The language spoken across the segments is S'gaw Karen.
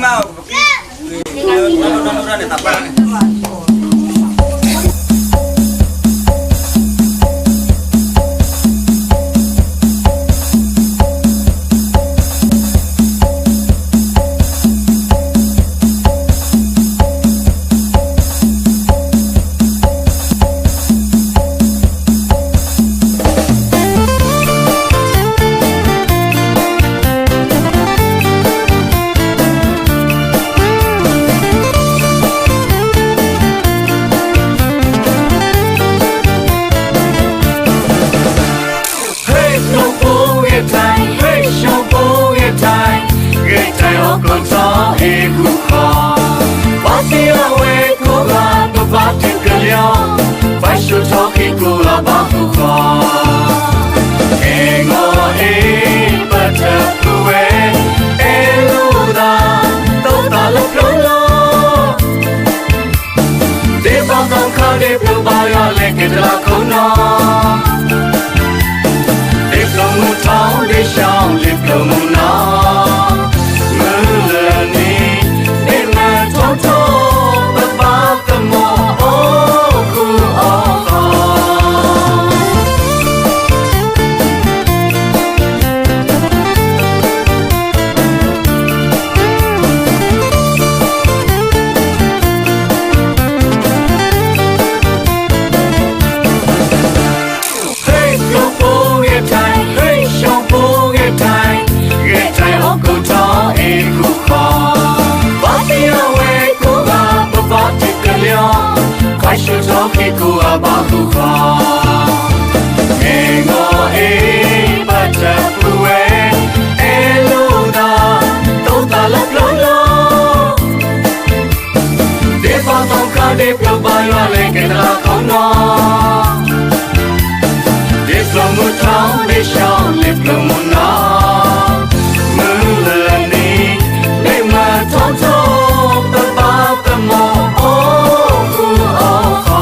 ဟ့ၣ်ကျိဖိဂ့ၢ်တၢ်, ဟ့ၣ်ဆိဖိဂ့ၢ်တၢ်, ဂ့ၢ်တၢ်အီၣ်ကိၣ်ထီၣ်ဟ့ၣ်ကူၣ်ဃီ, ပှၤသ့အဝဲကိးဂၤ ပဘၣ်တုၤကလီ, ပှၤဆိထီၣ်ဟ့ၣ်ကိးဂၤဘၣ်ကူၣ်ဃီ, အဲၣ်ဂီၤအ့ၣ်ပတၢ်ဖုဝဲ, အဲၣ်လိာ်သး, တိသးလၢဖျိလီၤ ဒ့ဘၣ်သီခါဒ့ဖျိဘၣ်ယွၤလဲၤက့ၤတလးခိၣ်နီၤ, ဒ့ဖျိမုၢ်ထီၣ်ဒ့ဆှီဒ့ဖျိမုၢ်နီၤ, မုၢ်လၢနံၤ, ဒ့မုၢ်ထီၣ်ထီၣ်, ပဘၣ်ကမီၤအိၣ်ဃုာ်အီၣ်ဃီ ဟ့ၣ်ကျိဖိဂ့ၢ်တၢ်, ဟ့ၣ်ဆိဖိဂ့ၢ်တၢ်, ဂ့ၢ်တၢ်အီၣ်ကိၣ်ထီၣ်ဟ့ၣ်ကူၣ်ဃီ, ပှၤသ့အဝဲကိးဂၤ ပဘၣ်တုၤကလီ, ပှၤဆိထီၣ်ဟ့ၣ်ကိးဂၤဘၣ်ကူၣ်ဃီ, အဲၣ်ဂီၤအ့ၣ်ပတၢ်ဖုဝဲ, အဲၣ်လိာ်သး, တိသးလၢဖျိလီၤ ဒ့ဘၣ်သီခါဒ့ဖျိဘၣ်ယွၤလဲၤက့ၤတလးခိၣ်နီၤ, ဒ့ဖျိမုၢ်ထီၣ်ဒ့ဆှီဒ့ဖျိမုၢ်နီၤ, မုၢ်လၢနံၤ, ဒ့မုၢ်ထီၣ်ထီၣ်, ပဘၣ်ကမီၤအိၣ်ဃုာ်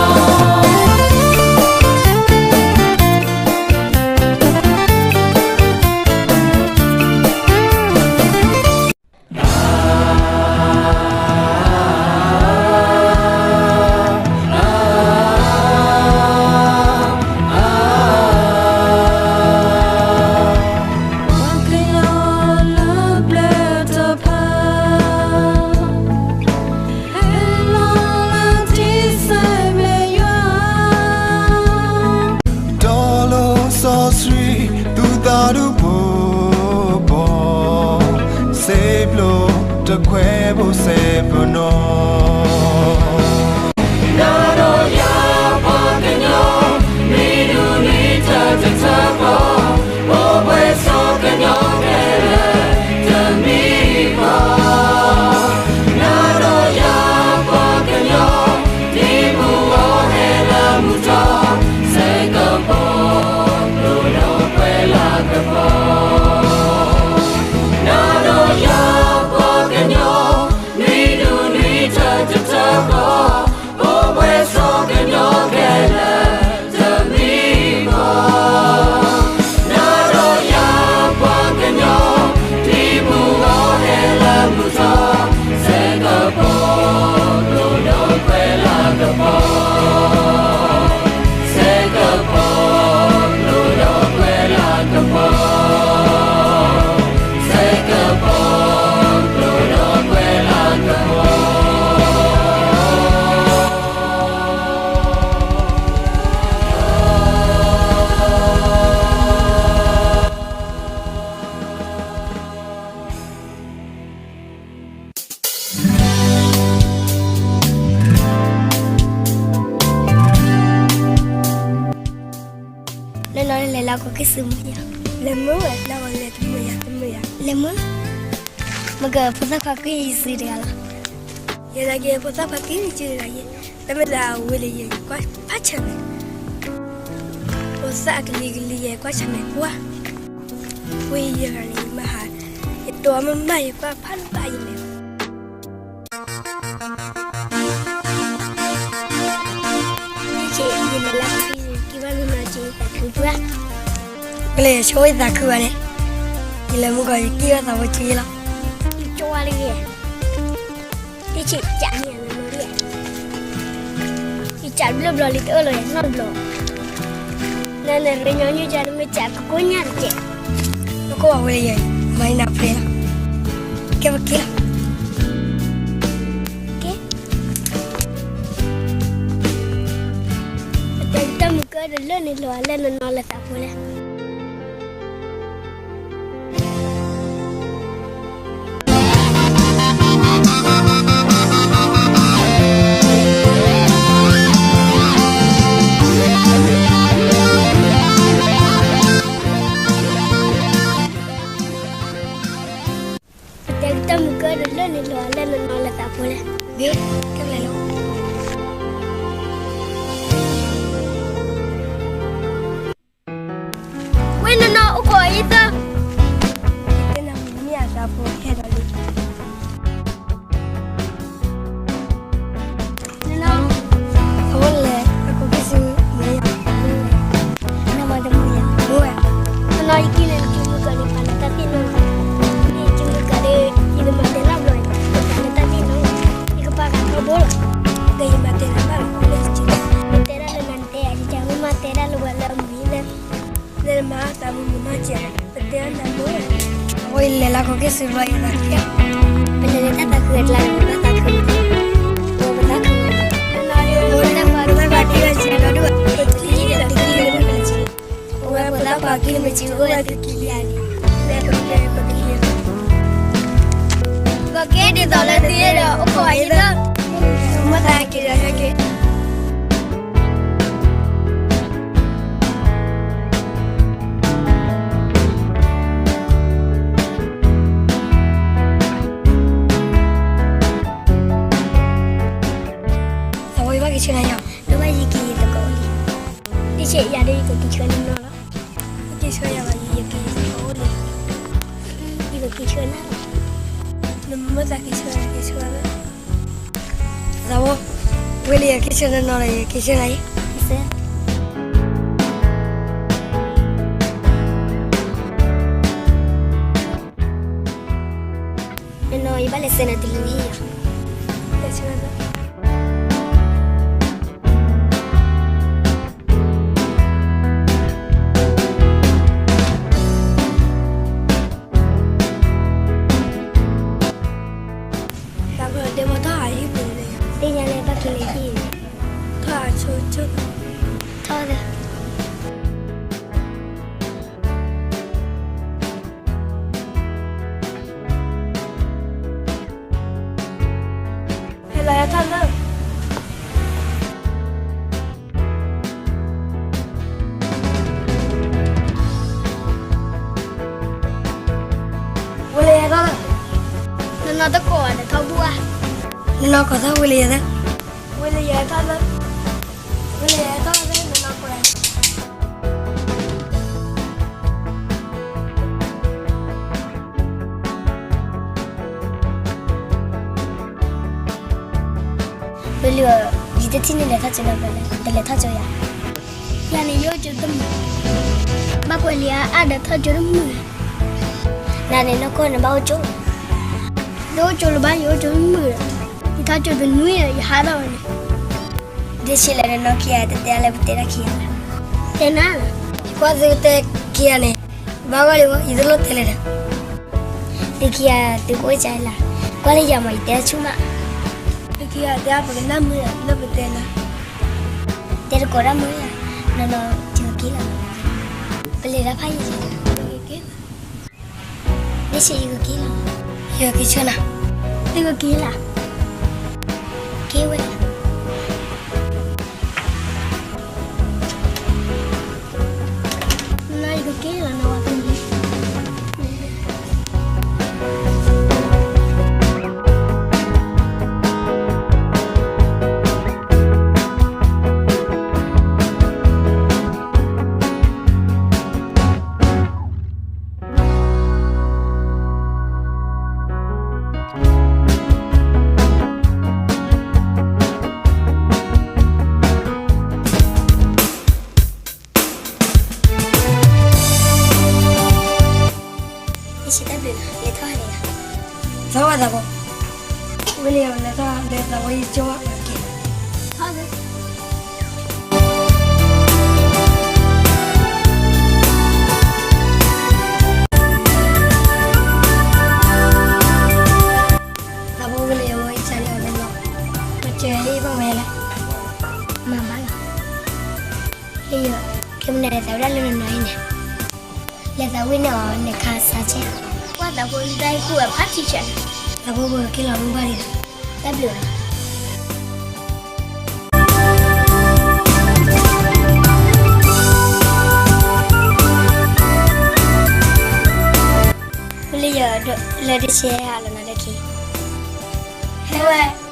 အီၣ်ဃီ ပှၤကညီလၢပျၢၤတဖၣ် ဟဲလီၤလၢထံဆဲးမဲာ်ယွၤ တီၤလိၤစီဆှံ သူၣ်သးဒူဖိဘီၣ်, စံးဘျုးတခွဲဘိစဲးပနီၤ နၤဒီးယၤပှၤကညီ, နွံဒူၣ်နွံထၢတထၢဃီ, အိၣ်ဘှံးဆိကညီခဲလၢာ် တမံၤဃီ, နၤဒီးယၤပှၤကညီ, ဒ်မုၢ်ဂီၤဟဲလၢမုၢ်ထီၣ်, စဲးကပီၤ ကျိဒီးကွဲးလၤကပီၤ နၤဒီးယၤပှၤကညီ, နွံဒူၣ်နွံထၢတထၢဃီ, အိၣ်ဘှံးဆိကညီခဲလၢာ် တမံၤဃီ, နၤဒီးယၤပှၤကညီ, ဒ်မုၢ်ဂီၤဟဲလၢမုၢ်ထီၣ်, စဲးကပီၤ ကျိဒီးကွဲးလၤကပီၤ စဲးကပီၤ ကျိဒီးကွဲးလၤကပီၤ စဲးကပီၤ ကျိဒီးကွဲးလၤကပီၤ လဲၤလီၤလဲၤလီၤ ကီၢ်က့ၤစုမုၢ်ယၤ, လဲၤမုၢ်ဝဲ လီၤဂီၤလဲၤတမုၢ်ယၤ တမုၢ်ယၤ လဲၤမုၢ်, မ့ၢ်ကဖိသၣ်ခွါက့ၤယစုတဂၤလီၤ, ယဲဒၣ်က့ၤဖိသၣ်ခွါက့ၤယစုတဂၤယဲ, တမ့ၢ်လၢအဝဲလၢယဲ ယကွၢ်ဖးဆၢၣ်မဲာ်, ဖိသၣ်အကလံၤကလံၤယဲကွၢ်ဆၢၣ်မဲာ်ကွၢ်, ဝဲယဲဂၤန့ၣ် ယမၤဟး, ယတိၤမ့ၢ်မးယကွၢ်ဖးလၢဘၣ်ယမဲာ် ကလဲၤဆိယသးခုဘၣ်န့ၣ်, ယလဲၤမုၢ်ကီၢ်ယက့ၤဘၣ်သးဖိဆံးလီၤ, ယကၠီ တၢ်လၢဂ့ၤ, တဆံးကးန့ၣ်နီၤလံ, ယကးဘျၢဘျီလံတအၢၣ်လီၤယၤနီတဘျီ, နနရ့ညီနုၢ်ကါနမ့ၢ်ကးကကိညၣ်တကဲး, နကိးဝဲလၢယၤ, မၤနၤဖဲလီၤ, ကဲပက့ၤလီၤ, ကဲ ပတဲတၢ်မုၢ်ကၢၢ်တလၢန့ၣ်လီၤလၢနနီၤလၢသးဖိလဲၣ်. ပတဲတၢ်မုၢ်ကၢၢ်တလၢန့ၣ်လီၤလၢနနီၤလၢသးဖိလဲၣ်. မ့ၢ်, ကဲပလဲၤလီၤ. ဝဲနနီၤအိၣ်ခိးအံၤသၢ, တဲနၤမ့ၢ်အသးဖိဟဲဒီးလံ. နနီၤ, အဝဲလဲၤအခိၣ်က့ၤဆူမ့ၢ်ယၤ, နမၤတမုာ်ယၤ, နနီၤယက့ၤန့ၣ် ယကမုၢ်ကၢၢ်န့ၣ် ပာ်လၢတၢ်သ့ၣ်နီၣ်, ယကမုၢ်ကၢၢ်ဒီး ယကမၤတဲလၢဘျီ, ယပာ်လၢတၢ်သ့ၣ်နီၣ်, ယကပာ်ဃာ်ထီဘိလီၤ, ဒီးယမၤတဲလၢဘၣ်လီၤ, ယတဲဒၣ်လၢနၤနတဲယၤ, ယကမ့ၢ်မၤတဲဒၣ်လၢဝဲလၢအမံၤလၢ နမၤသးမုာ်မုာ်နီၢ်ကဲး, ပတဲအနၤမုာ်, အဝဲယလဲၤလၢခိၣ်က့ၤဆူဘျီယသးခံ, ပလဲၤလၢတၢ်သးခုအကျါန့ၣ် ပဘၣ်သးခု, ပဘၣ်သးခု, ပဘၣ်သးခု, ပကံၣ်ဒီးတကံၣ်လၢမုၢ်ကၢၢ်, ပဝဲပသးပှၢ်ကံၣ်လၢမုၢ်ကၢၢ်, အိၣ်ဝဲသုကံၣ်ယၤန့ၣ်, လဲၤပက့ၤပက့ၤ, ပက့ၤဒ်သိးလၢသုအဲၣ်ဒိးအိၣ်ခိးအံၤသၢ, မ့ၢ်သးက့ၤဒီးဟဲက့ၤ အဝဲယဘၣ်က့ၤဆှၢနၤယၤ, ဒီးဘၣ်ယက့ၤယသကိးအိၣ်လံ, တဆံးယၤဒီးယကက့ၤဆှၢနနီၤလီၤ, ယက့ၤဆှၢယၤဘၣ်, ယက့ၤယသကိးအိၣ်လံ, ယကက့ၤဆှၢနၤလီၤ, နမ့ၢ်သးက့ၤဆှၢနၤက့ၤဆှၢလီၤ, သးဝဲ, ဝဲလၢယက့ၤဆှၢနနီၤလီၤ ယက့ၤဆှၢနၤအံၤ နနီၤ ယဘၣ်လဲၤဆှၢနၤတလံၤဟံၣ်ယၤ, သးပှၢ်တဲမ့ၢ်ထီၣ်ဟးဟံၣ်ပူၤန့ၣ်, သ့ၣ်ညါလၢဘၣ်က့ၤလဲၤဟံၣ်န့ၣ်, ထီၣ်ဟးဆိဆိ, ထီၣ်ဒီး ဟဲလီၤယၤထီၣ်လၢ ဝဲလၢယၤထီၣ်လၢ, နနီၤတကိးဒီးထီၣ်ဘူၣ်ဧါ, နနီၤကိးထီၣ်ဝဲလၢယၤသၢ, ဝဲလၢယၤထီၣ်လၢ, ဝဲလၢယၤထီၣ်လၢ နနီၤကိး ပလုၢ်အီၤ, ယတထံၣ်န့ၣ်လဲၤထီၣ်ကၠိလၢပလဲၤ, တလဲၤထီၣ်ကၠိယၤ, ယၤန့ၣ်ယအိၣ်ကၠိတမုာ်, ဘၣ်ကွဲးလံာ်အါအါဒီးထီၣ်ကၠိတမုာ်, နၤန့ၣ်နီၢ်ကီၢ်န့ၣ်ဘၣ်အိၣ်ကၠိ, တအိၣ်ကၠိလၢၤဘၣ် ယအိၣ်ကၠိတမုာ်ဒီး, ယထီၣ်ကၠိတနွံဒီး ယဟးထီၣ်ဝဲန့ၣ်, ဒ်ဆံးလဲၣ်နနီၢ်ခံဂၤ တတဲလၢပတဲတၢ်ခံဂၤ, တဲနၤ, ယကွၢ်သုကတဲခံဂၤန့ၣ်, ဘၣ်ဝဲလံ ယတလိၣ်တဲလၢၤဒီး သုခံဂၤ သုကအိၣ်ကၠဲလၢ်, ကွၢ်လၢယၤမး ယတဲတၢ်ဆူၣ်မး, သုခံဂၤတဲအါပကနၣ်မုာ်လၢပတဲလၢ်, တဲတကိးတၢ်မုာ်လၢ်, နီၢ်နီၢ် ယကက့ၤလီၤ, ပလဲၤတၢ်ဖးယံာ်လံ, ဒ်ဆံးယကက့ၤလီၤ, ယကက့ၤဆၢနၤ, သုကက့ၤလၢ်, က့ၤဝဲလၢ် နယကက့ၤလီၤနဝၤတနံၤ ဝံလ့ယီၤ လဲၤထီၣ်လၢသးဖိယကၠိအက့ၤ. သးဖိဝံလ့ယီၤ မိၢ်ယကၢန့ၢ်အီၤတနီၤ, ပစၢၤဟ့ၣ်ဘၣ်ဝဲလဲၣ်, မၤဘၣ်လီၤ. လ့ယီၤ, ခဲမုၢ်နၤလဲၤသးဝံၣ်ဒၣ်လၢနနီၤအံၤန့ၣ်, လဲၤသးဝံၣ်န့ၢ်အီၤနခါစါဆဲး, ကွၢ်သးဖိလၢတၢ်ဟ့ၣ်ကူၣ်ဝဲဖးထံဆဲး, သးဖိပက့ၤလီၤမုၢ်ဘၣ်လံ, တၢ်ဘျုးလီၤ. ဝံလ့ယီၤ လၢတဆဲးဟးလီၤနၤလၢခံ, ဟဲဝဲ